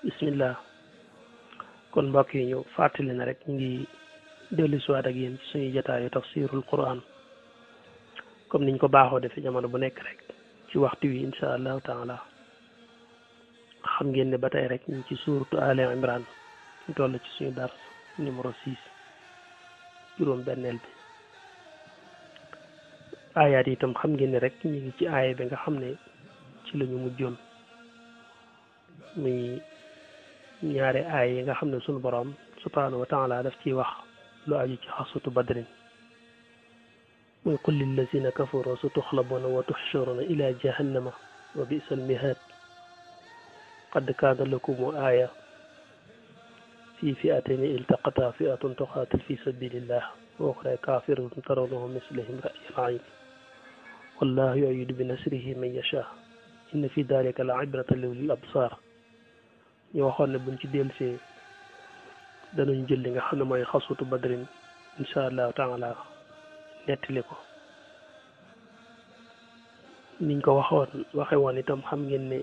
bismillah kon mbokk yi ñu fàttali na rek ñu ngi dellu si waat ak yéen ci suñu jotaayu tafsirul quran comme niñ ko baaxoo defee jamono bu nekk rek ci waxtu wi insha allahu taala xam ngeen ne ba tey rek ñu ci suuratu Ali Imran ñu toll ci suñu dars numéro 6 juróom benneel bi aayaat itam xam ngeen ne rek ñu ngi ci aaya bi nga xam ne ci la ñu mujjoon muy ñaari aay yi nga xam ne sunu borom subhanahu wa taala daf ciy wax lu aju ci xasutu badrin muy qul lillazina kafaru satuxlabuna wa tuxsharuna ila jahannama wa bisa almihad qad kaana lakum aaya fi fi'atayni iltaqata fi'atun tuqatil fi sabilillah wa uxra kafiratun tarawnahum mislihim ra'yal ayn wallahu yu'ayyidu bi nasrihi man yasha inna fi dalika la ibratan li ulil absar ñu waxoon ne buñ ci dellusee danañ jël li nga xam ne mooy xasutu badrin insha allahu taala nettali ko niñ ko waxe woon itam xam ngeen ne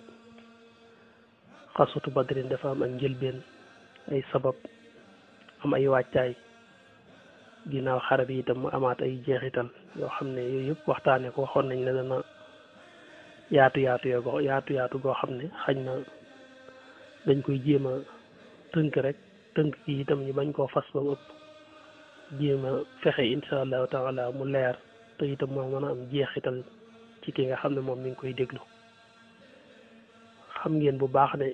xasutu badrin dafa am ak njëlbeen ay sabab am ay wàccaay ginnaaw xare bi itam mu amaat ay jeexital yoo xam ne yooyu yëpp waxtaane ko waxoon nañ ne dana yaatu goo xam ne xañ na dañ koy jéem a tënk rek tënk ki itam ñu bañ koo fas ba mu ëpp jéem a fexe insha allahu taala mu leer te itam moo mën a am jeexital ci ki nga xam ne moom mi ngi koy déglu xam ngeen bu baax ne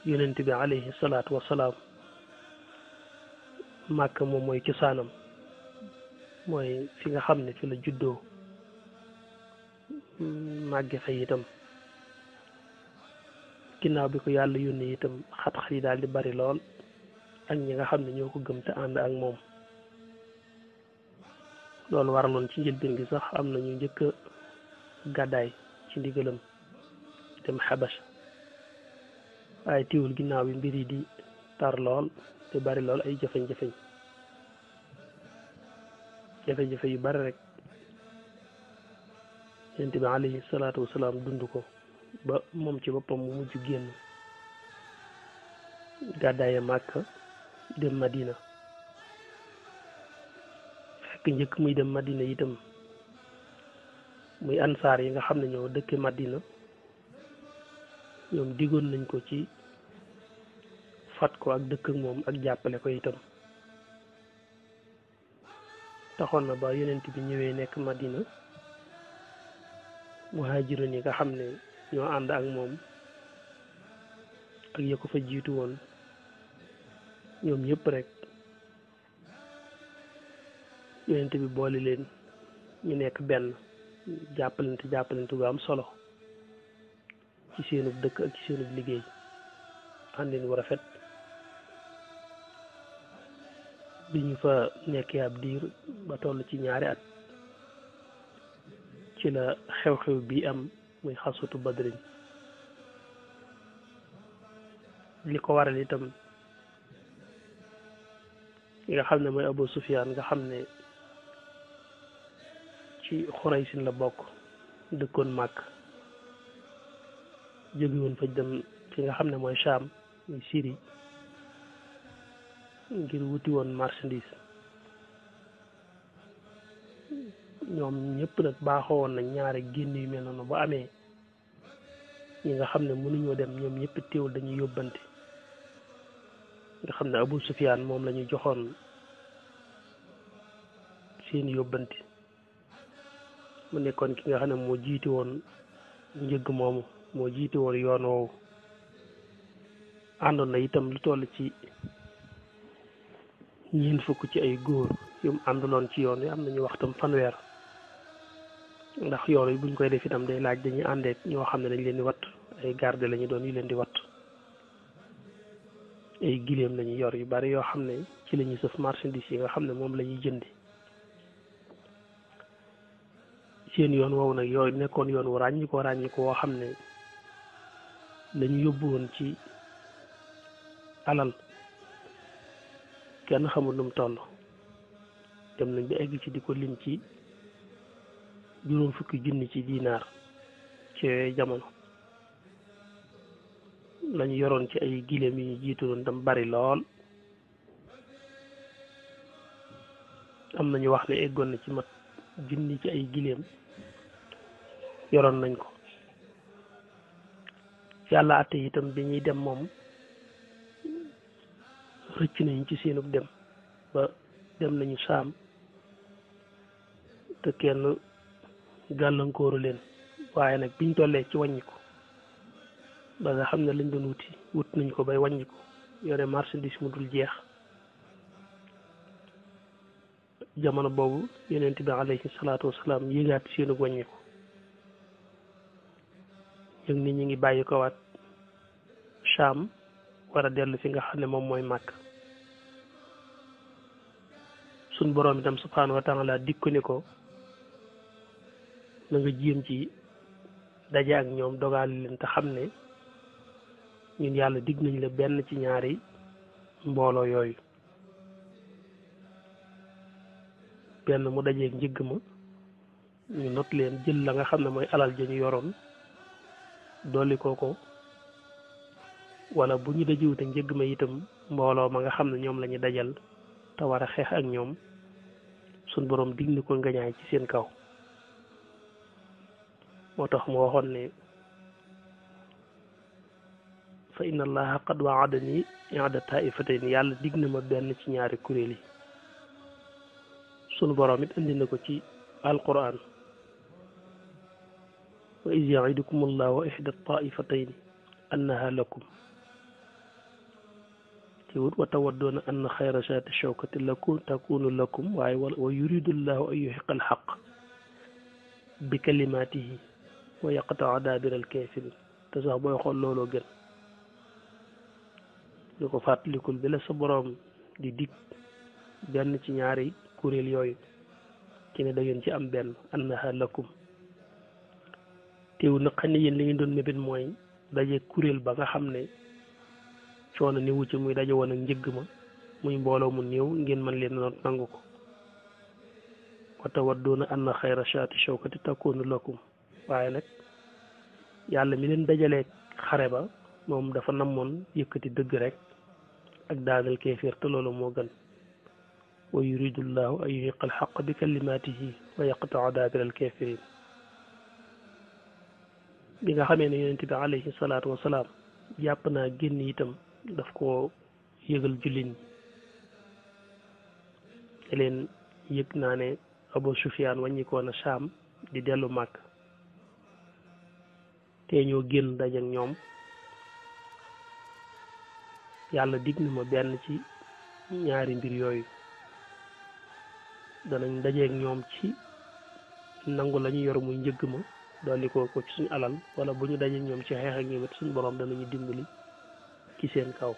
yonent bi alayhi salaatu wasalaam màkk moom mooy cosaanam mooy fi nga xam ne fi la juddoo màgge fa itam ginnaaw bi ko yàlla yónnee itam xat-xat yi daal di bari lool ak ñi nga xam ne ñoo ko gëm te ànd ak moom loolu waraloon ci njëlbéen gi sax am na ñu njëkk a gàddaay ci ndigalam dem xabas waaye tiwul ginnaaw bi mbir yi di tar lool te bari lool ay jafe-jafe yu bari rek yonent bi alayhi salaatu wasalaam dund ko ba moom ci boppam mu mujj génn gàddaaye Màkka dem Madina fekk njëkk muy dem Madina itam muy ansaar yi nga xam ne ñoo dëkke Madina ñoom digoon nañ ko ci fat ko ak dëkk ak moom ak jàppale ko itam taxoon na ba yonent bi ñëwee nekk Madina muhaajiroon yi nga xam ne ñoo ànd ak moom ak ya ko fa jiitu woon ñoom ñëpp rek yonent bi boole leen ñu nekk benn jàppalante bu am solo ci seenub dëkk ak ci seenub liggéey àndin wu rafet bi ñu fa nekkee ab diir ba toll ci ñaari at ci la xew-xew bi am muy xasutu badrin li ko waral itam li nga xam ne mooy Abu Sufyaan nga xam ne ci Xuraysin la bokk dëkkoon Màkk jóge woon fa dem fi nga xam ne mooy Shaam muy Syrie ngir wuti woon marchandise ñoom ñëpp nag baaxoo woon nañ ñaari génn yu mel noonu bu amee ñi nga xam ne mënuñoo dem ñoom ñëpp teewul dañuy yóbbante nga xam ne Abu Sufyaan moom la ñu joxoon seen yóbbante mu nekkoon ki nga xam ne moo jiiti woon njëgg moomu moo jiiti woon yoon woowu àndoon na itam lu toll ci ñeent fukk ci ay góor yu mu àndaloon ci yoon wi am nañu waxtam fanweer ndax yoon wi buñ koy def itam day laaj dañuy àndeek ñoo xam ne dañ leen di watt ay garde lañu doon yu leen di watt ay gileem lañu yor yu bari yoo xam ne ci la ñuy sëf marchandise yi nga xam ne moom la ñuy jëndi seen yoon woowu nag yooyu nekkoon yoon wu ràññi ko woo xam ne lañu yóbbu woon ci alal kenn xamul nu mu toll dem nañ ba egg ci di ko lim ci juróom fukki junni ci dinaar ci yooyu jamono lañu yoroon ci ay gileem yi ñu jiitu doon tam bari lool am nañu wax ne eggoon na ci mat junni ci ay gileem yoroon nañ ko yàlla atte itam bi ñuy dem moom rëcc nañ ci seenub dem ba dem nañu saam te kenn gàllankooru leen waaye nag biñ tollee ci wàññiku ba nga xam ne lañ doon wut nañ ko bay wàññiku yore marchandise mu dul jeex jamono boobu yonent bi alayhi salaatu wasalaam yëgaat seenu wàññiku yëg ni ñu ngi bàyyi ko waat Saam war a dellu fi nga xam ne moom mooy Màkk suñ boroom itam subhaanahu wa taala dikku ni ko na nga jéem ci daje ak ñoom dogaali leen te xam ne ñun yàlla dig nañ la benn ci ñaari mbooloo yooyu benn mu dajeeg njëgg ma ñu not leen jël la nga xam ne mooy alal ja ñu yoroon dolli ko wala bu ñu dajewute njëgg ma itam mbooloo ma nga xam ne ñoom la ñu dajal te war a xeex ak ñoom suñ boroom dig ni ko ngañaay ci seen kaw moo tax mu waxoon ne fa inna allaha qad waadani i'ada taifatayn yàlla dig na ma benn ci ñaari kuréel yi sunu boroom it indi na ko ci alquran wa iz ya'idukum allahu ihda taifatayn annaha lakum teewut wa tawaddoona anna xayra shaati shawkati lakum takunu lakum waaye wa yuridu llahu an yuhiqa alxaq bi kalimatihi wa yaqtaa daabira alkafirin te sax booy xool looloo gën lu ko fàttalikul bi la sa boroom di dig benn ci ñaari kuréel yooyu ci ne da ngeen ci am benn annaha lakum teewut nag xam ne yéen li ngeen doon mébét mooy daje kuréel ba nga xam ne coono ni wucci muy daje woon ak njëgg ma muy mbooloo mu néew ngeen mën leen noot nangu ko wa tawadduuna anna xayra shaati shawkati takunu lakum waaye nag yàlla mi leen dajalee xare ba moom dafa namoon yëkkati dëgg rek ak daanal kéeféer te loolu moo gën wa yuridu llahu an yuhiqa alxaq bi kalimatihi wa yaqtaa daabira alkafirin bi nga xamee ne yonent bi alayhi salaatu wasalaam jàpp naa génn itam daf ko yëgal jullit ñi te leen yëg naa ne Abu Sufyaan wàññikoo na Saam di dellu Màkk te ñoo génn daje ak ñoom yàlla dig na ma benn ci ñaari mbir yooyu danañ dajeeg ñoom ci nangu la ñu yor muy njëgg ma dolli ko ci suñu alal wala bu ñu dajeeg ñoom ci xeex ak ñoom it suñu boroom danañu dimbali ci seen kaw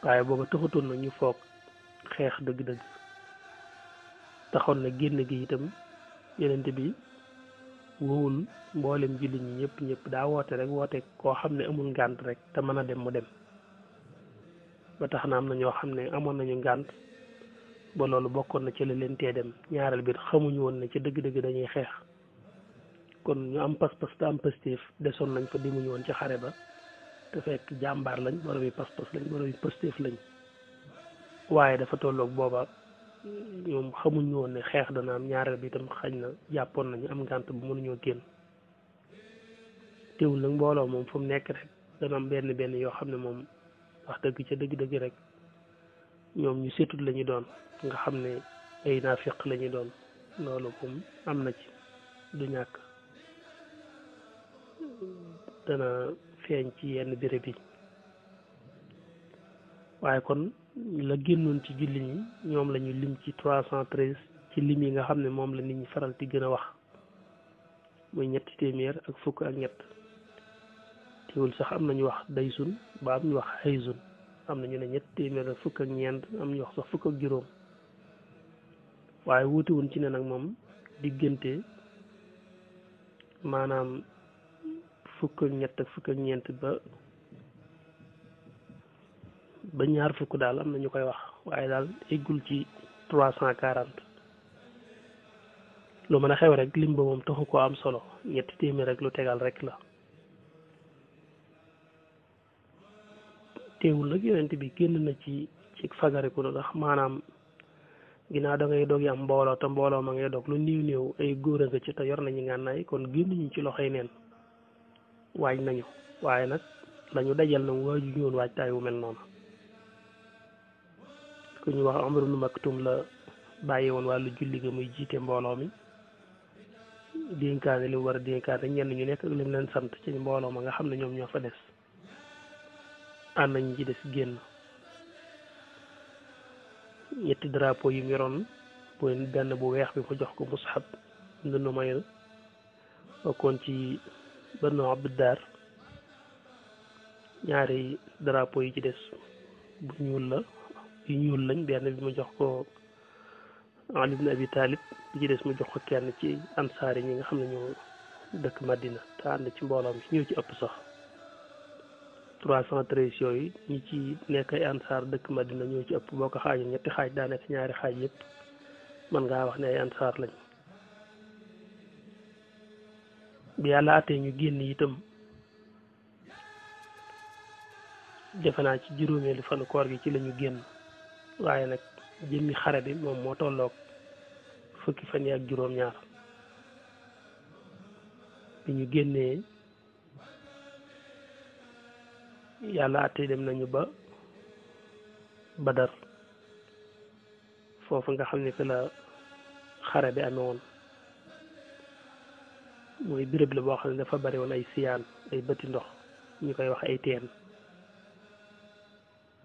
waaye booba taxutoon na ñu foog xeex dëgg-dëgg taxoon na génn gi itam yenente bi wowul mboolem jullit ñi ñëpp daa woote rek woote koo xam ne amul ngànt rek te mën a dem mu dem ba tax na am na ñoo xam ne amoon nañu ngànt ba loolu bokkoon na ci la leen tee dem ñaareel bi xamuñu woon ne ci dëgg-dëgg dañuy xeex kon ñu am pas-pas te am pastéef desoon nañ fa demuñu woon ci xare ba te fekk jàmbaar lañ borom yi pas-pas lañ borom yi pastéef lañ waaye dafa tolloog booba ñoom xamuñu woon ne xeex dana am ñaareel bi itam xañ na jàppoon nañu am ngànt bu mënuñoo génn teewul nag mbooloo moom fu mu nekk rek dana am benn yoo xam ne moom wax dëgg ca dëgg-dëgg rek ñoom ñu setut la ñu doon nga xam ne ay naafiq la ñu doon loolu moom am na ci du ñàkk dana feeñ ci yenn béréb yi waaye kon la génnoon ci julli ñi ñoom la ñu lim ci 313 ci lim yi nga xam ne moom la nit ñi faral di gën a wax muy 300 ak fukk ak ñett teewul sax am nañu wax daysun ba am ñu wax xaysun am na ñu ne ñett téeméer fukk ak ñeent am ñu wax sax fukk ak juróom waaye wuute wuñ ci ne nag moom diggante maanaam fukk ak ñett ak fukk ak ñeent ba ñaar fukk daal am na ñu koy wax waaye daal eggul ci 340 lu mën a xew rek lim ba moom taxu ko am solo ñetti téeméer rek lu tegal rek la teewul nag yonent bi génn na ci fagariku ndax maanaam ginnaaw da ngay doog yi am mbooloo te mbooloo ma ngay doog lu néew néew ay góor a nga ci te yor nañu ngànnaay kon génn ñu ci loxoy neen waaj nañu waaye nag lañu dajal na waaju ñëwoon waajtaay wu mel noonu ku ñu wax Umar ibn Maktum la bàyyi woon wàllu julli ga muy jiite mbooloo mi dénkaane li mu war a dénkaane ñenn ñu nekk ak lim leen sant ci mbooloo ma nga xam ne ñoom ñoo fa des ànd nañ ci des génn ñetti drapeau yi mu yoroon benn bu weex bi mu jox ko Mus'ab ibn Numayr bokkoon ci Banu Abdiddar ñaari drapeau yi ci des bu ñuul la yu ñuul lañ benn bi mu jox ko Ali ibn Abi Talib bi ci des mu jox ko kenn ci ansaar yi ñi nga xam ne ñoo dëkk Madina te ànd ci mbooloo mi ñëw ci ëpp sax 313 yooyu ñi ci nekk ay ansaar dëkk Madina ñoo ci ëpp boo ko xaajoon ñetti xaaj daa nekk ñaari xaaj yëpp mën ngaa wax ne ay ansaar lañ bi yàlla àttee ñu génn itam defe naa ci juróomeelu fanu koor gi ci lañu génn waaye nag jëmmi xare bi moom moo tolloog fukki fan yi ak juróom-ñaar bi ñu génnee yàlla àttee dem nañu ba Badar foofu nga xam ne fi la xare bi amee woon mooy béréb la boo xam ne dafa bari woon ay siyaan ay bëti ndox ñu koy wax ay teen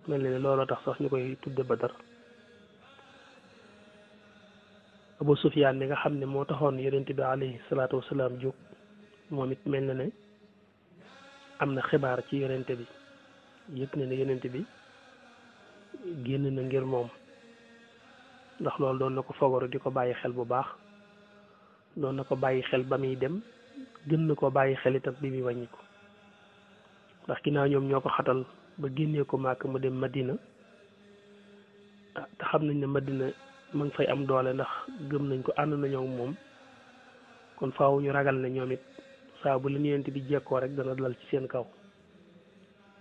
mel na ne looloo tax sax ñu koy tudde Badar Abu Sufyaan mi nga xam ne moo taxoon yonent bi alayhi salaatu wasalaam jóg moom it mel na ne am na xibaar ci yonent bi yëg na ne yonent bi génn na ngir moom ndax loolu doon na ko fogoru di ko bàyyi xel bu baax doon na ko bàyyi xel ba muy dem gën na ko bàyyi xel itam bi muy wàññi ko ndax ginnaaw ñoom ñoo ko xatal ba génnee ko Màkka mu dem Madina te xam nañ ne Madina ma ngi fay am doole ndax gëm nañ ko ànd nañoo moom kon faaw ñu ragal ne ñoom it saa bu leen yonent bi jekkoo rek dana dal ci seen kaw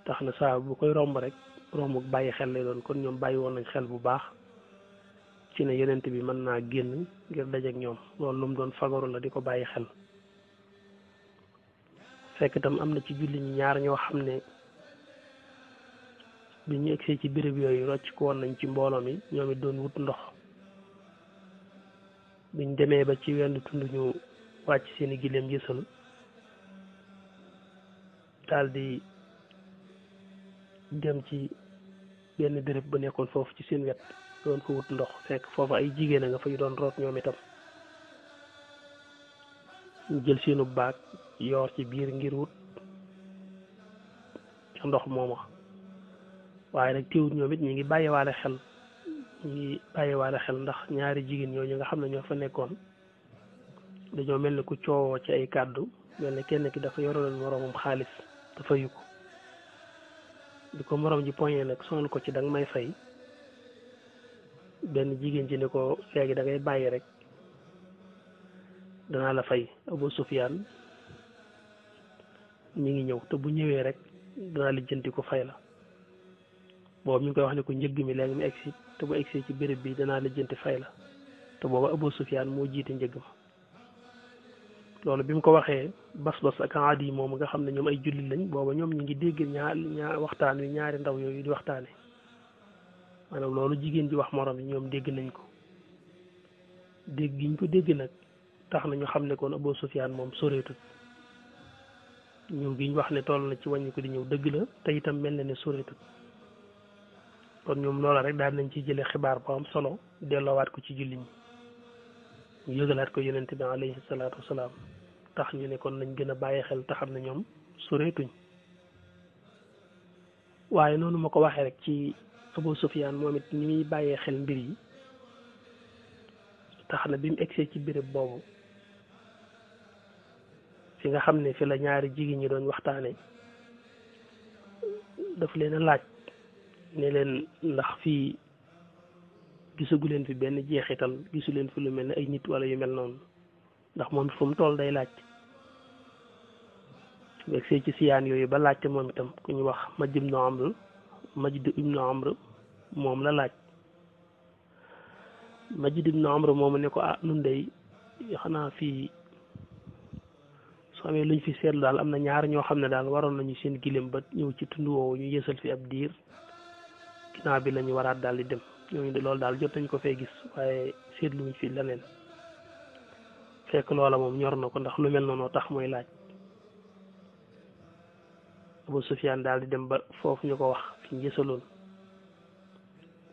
tax na saa bu koy romb rek romb bàyyi xel lay doon kon ñoom bàyyi woon nañ xel bu baax ci ne yonent bi mën naa génn ngir dajeek ñoom loolu lu mu doon fagaru la di ko bàyyi xel fekk itam am na ci julli ñi ñaar ñoo xam ne bi ñu egsee ci béréb yooyu rocc ko woon nañ ci mbooloo mi ñoom it doon wut ndox biñ demee ba ci wenn tund ñu wàcc seeni gileem yësal daal di dem ci benn béréb ba nekkoon foofu ci seen wet doon ko wut ndox fekk foofu ay jigéen a nga fay doon root ñoom itam ñu jël seenu baag yoor ci biir ngir wut ca ndox mooma waaye nag teewut ñoom it ñi ngi bàyyiwaale xel ndax ñaari jigéen ñooñu nga xam ne ñoo fa nekkoon dañoo mel ni ku coowoo ci ay kàddu mel ni kenn ki dafa yoraloon moroomam xaalis te fayu ko di ko moroom ji poñe nag sonal ko ci danga may fay benn jigéen ci ne ko léegi da ngay bàyyi rek danaa la fay Abu Sufyaan mi ngi ñëw te bu ñëwee rek danaa lijjanti ko fay la boobu mi ngi koy wax ne ko njëgg mi léegi mu egsi te bu egsi ci béréb bi danaa lijjanti fay la te booba Abu Sufyaan moo jiite njëgg ma loolu bi mu ko waxee Bas-Bas ak Aadi moom nga xam ne ñoom ay jullit lañ booba ñoom ñu ngi dégg ñaar waxtaan wi ñaari ndaw yooyu di waxtaane maanaam loolu jigéen ji wax morom yi ñoom dégg nañ ko dégg giñ ko dégg nag tax na ñu xam ne kon Abu Sufyaan moom soreetut ñëw giñ wax ne toll na ci wàññi ko di ñëw dëgg la te itam mel na ne soreetut kon ñoom loola rek daal nañ ci jëlee xibaar bu am solo delloowaat ko ci jullit ñi ñu yëgalaat ko yonent bi alayhi salaatu wasalaam tax ñu ne kon nañ gën a bàyyi xel te xam ne ñoom soreetuñ waaye noonu ma ko waxee rek ci Abu Sufyaan moom it ni muy bàyyee xel mbir yi tax na bi mu egsee ci béréb boobu fi nga xam ne fi la ñaari jigéen ñi doon waxtaane daf leen a laaj ne leen ndax fii gisagu leen fi benn jeexital gisu leen fi lu mel ne ay nit wala yu mel noonu ndax moom fu mu toll day laaj bu egsee ci siyaan yooyu ba laajte moom itam ku ñu wax Majd ibnu Amr moom la laaj Majd ibnu Amr moomu ne ko nun day xanaa fii soo amee luñ fi seetlu daal am na ñaar ñoo xam ne daal waroon nañu seen giléem ba ñëw ci tund woowu ñu yësal fi ab diir ginnaaw bi lañu waraat daal di dem ñooñu de loolu daal jot nañ ko fee gis waaye seetluñ fi leneen fekk loola moom ñor na ko ndax lu mel noonu tax mooy laaj Abu Sufyaan daal di dem ba foofu ñu ko wax fi ñu yësaloon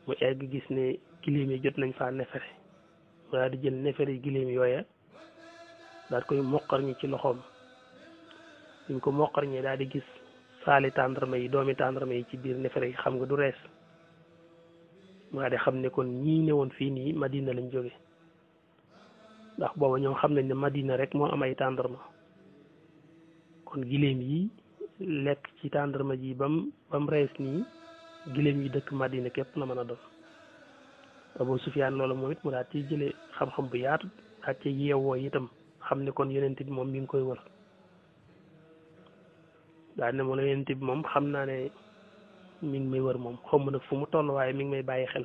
mu egg gis ne giléem yi jot nañ faa nefere mu daal di jël nefere yi giléem yooya daal koy moqar ñi ci loxoom ñu ko moqar ñi daal di gis saali tàndarma yi doomi tàndarma yi ci biir nefere yi xam nga du rees mu daal di xam ne kon ñii newoon fii nii Madina lañ jóge ndax booba ñoom xam nañ ne Madina rek moo am ay tàndarma kon giléem yi lekk ci tàndarma ji bam rees nii giléem yi dëkk Madina képp la mën a doon Abu Sufyaan loolu moom it mu daal ci jële xam-xam bu yaatu daal ci yeewoo itam xam ne kon yonent bi moom mi ngi koy wër daal ne moom la yonent bi moom xam naa ne mi ngi may wër moom xamu nag fu mu toll waaye mi ngi may bàyyi xel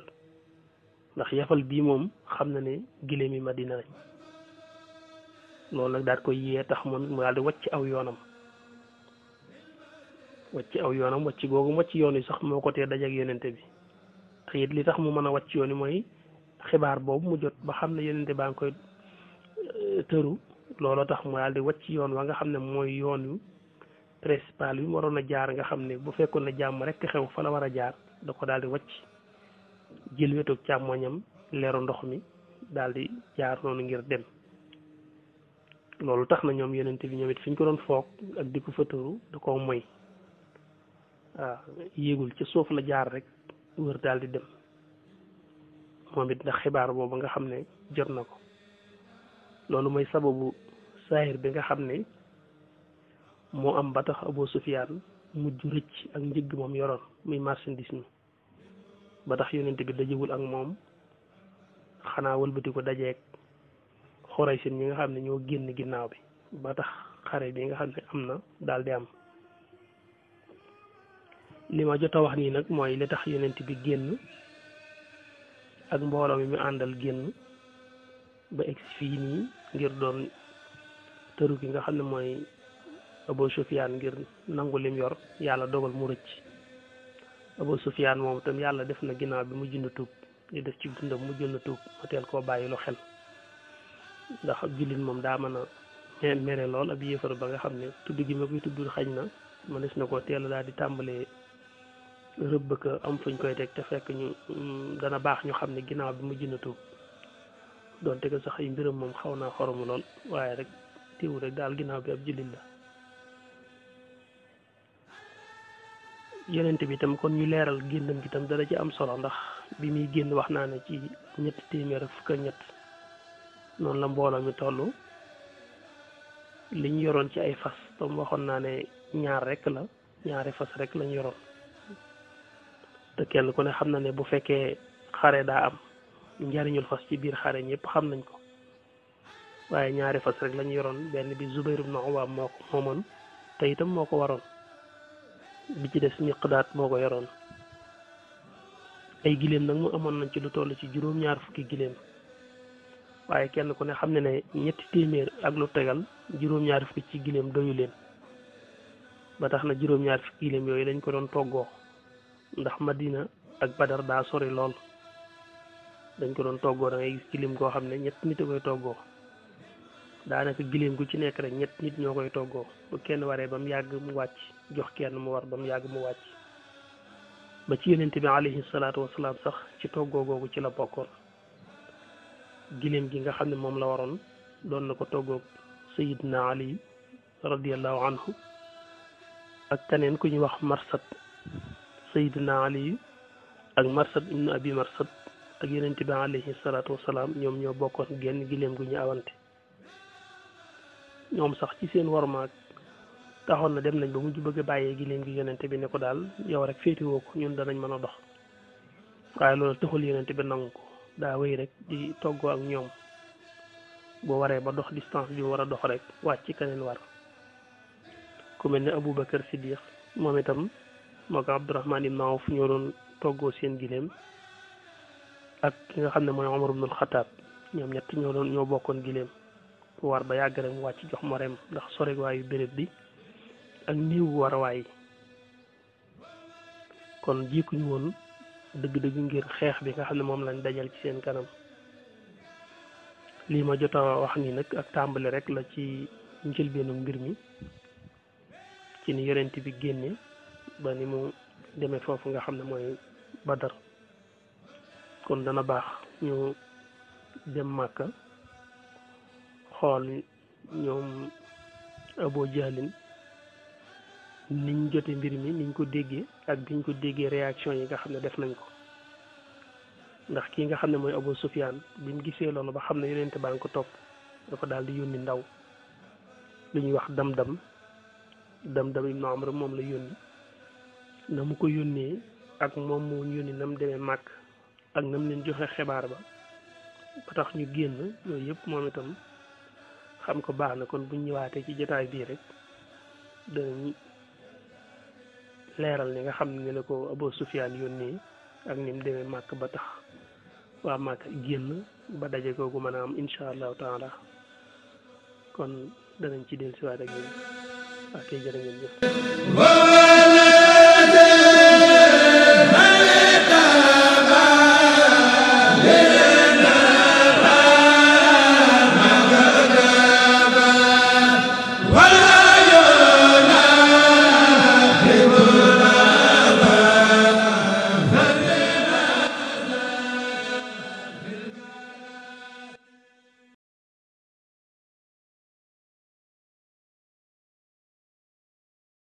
ndax yafal bii moom xam na ne giléem yi Madina lañ loolu nag daal koy yee tax moom mu daal di wàcc aw yoonam wàcc googu wàcc yoon yi sax moo ko tee dajeek yonente bi te it li tax mu mën a wàcc yoon yi mooy xibaar boobu mu jot ba xam ne yonente baa ngi koy tëru looloo tax mu daal di wàcc yoon wa nga xam ne mooy yoon yu principal bi mu waroon a jaar nga xam ne bu fekkoon ne jàmm rek xew fa la war a jaar da ko daal di wàcc jël wetu càmmoñam leeru ndox mi daal di jaar noonu ngir dem loolu tax na ñoom yonente bi ñoom it fi ñu ko doon foog ak di ko fa tëru da koo moy waaw yéegul ci suuf la jaar rek wër daal di dem moom it ndax xibaar boobu nga xam ne jot na ko loolu mooy sababu saahir bi nga xam ne moo am ba tax Abu Sufyaan mujj rëcc ak njëgg moom yoroon muy marchandise mi ba tax yonent bi dajewul ak moom xanaa wëlbati ko dajeeg Xuraysh ñi nga xam ne ñoo génn ginnaaw bi ba tax xare bi nga xam ne am na daal di am li ma jot a wax nii nag mooy li tax yonent bi génn ak mbooloo mi mu àndal génn ba egsi fii nii ngir doon tëru gi nga xam ne mooy Abu Sufyaan ngir nangu lim yor yàlla dogal mu rëcc Abu Sufyaan moom itam yàlla def na ginnaaw bi mu jënd tuub li def ci dundam mu jënd tuub ma teel koo bàyyi lu xel ndax ab jullit moom daa mën a mere lool ab yéefar ba nga xam ne tudd gi ma koy tudd xañ na mënees na ko teel daal di tàmbalee rëbb ka am fuñ koy teg te fekk ñu dana baax ñu xam ne ginnaaw bi mu jënd tuub doonte ko sax ay mbiram moom xaw naa xoromu lool waaye rek teewul rek daal ginnaaw bi ab jullit la yonent bi itam kon ñu leeral génnam gi itam dana ci am solo ndax bi muy génn wax naa ne ci 323 noonu la mbooloo mi toll liñ yoroon ci ay fas tam waxoon naa ne ñaari fas rek lañ yoroon te kenn ku ne xam na ne bu fekkee xare daa am njariñul fas ci biir xare ñëpp xam nañ ko waaye ñaari fas rek lañ yoroon benn bi Zubayr ibn Awaam moo ko moomoon te itam moo ko waroon bi ci des Miqdaad moo ko yoroon ay giléem nag mu amoon nañ ci lu toll ci juróom-ñaar fukki giléem waaye kenn ku ne xam ne ne 300 ak lu tegal juróom-ñaar fukki ci giléem doyu leen ba tax na juróom-ñaar fukki giléem yooyu dañ ko doon toggoo ndax Madina ak Badar daa sori lool dañ ko doon toggoo da ngay gis giléem koo xam ne 3 nit a koy toggoo daanaka giléem gu ci nekk rek 3 nit ñoo koy toggoo bu kenn waree ba mu yàgg mu wàcc jox kenn mu war ba mu yàgg mu wàcc ba ci yonent bi alayhi salaatu wasalaam sax ci toggoo googu ci la bokkoon giléem gi nga xam ne moom la waroon doon na ko toggoog Sayyidina Ali radiyallahu anhu ak keneen ku ñuy wax Marsad Seydina Ali ak Marsad ibnu Abi Marsad ak yonent bi alayhi salaatu wasalaam ñoom ñoo bokkoon genn giléem gu ñu awante ñoom sax ci seen warmaag taxoon na dem nañ ba mujj bëgg a bàyyee giléem gi yonent bi ne ko daal yow rek féetiwoo ko ñun danañ mën a dox waaye loolu taxul yonent bi nangu ko daa wéy rek di toggoo ak ñoom boo waree ba dox distance bi war a dox rek wàcc keneen war ku mel ne Aboubacar Siddiq moom itam moo ko Abdourahman ibn Awf ñoo doon toggoo seen giléem ak ki nga xam ne mooy Omar ibnul Xataab ñoom ñett ñoo bokkoon giléem ku war ba yàgg rek mu wàcc jox moreem ndax sorewaayu béréb bi ak néew war a waay kon jiikuñu woon dëgg-dëgg ngir xeex bi nga xam ne moom lañ dajal ci seen kanam lii ma jot a wax ni nag ak tàmbali rek la ci njëlbeenu mbir mi ci ni yonent bi génne ba ni mu demee foofu nga xam ne mooy Badar kon dana baax ñu dem Màkka xool ñoom Abu Jahlin niñ jote mbir mi niñ ko déggee ak biñ ko déggee réaction yi nga xam ne def nañ ko ndax kii nga xam ne mooy Abu Sufyaan bi mu gisee loolu ba xam ne yonent baa ngi ko topp dafa daal di yónni ndaw lu ñuy wax Damdam ibnu Amr moom la yónni na mu ko yónnee ak moom moo yónni na mu demee màkk ak na mu leen joxe xibaar ba tax ñu génn yooyu yëpp moom itam xam ko baax na kon buñ ñëwaatee ci jotaay bii rek danañ leeral ni nga xam ne la ko Abu Sufyaan yónnee ak ni mu demee màkk ba tax waa màkk génn ba daje googu mën a am incha allahu taala kon danañ ci dellusiwaat ak yéen waa kay jërë ngeen jëf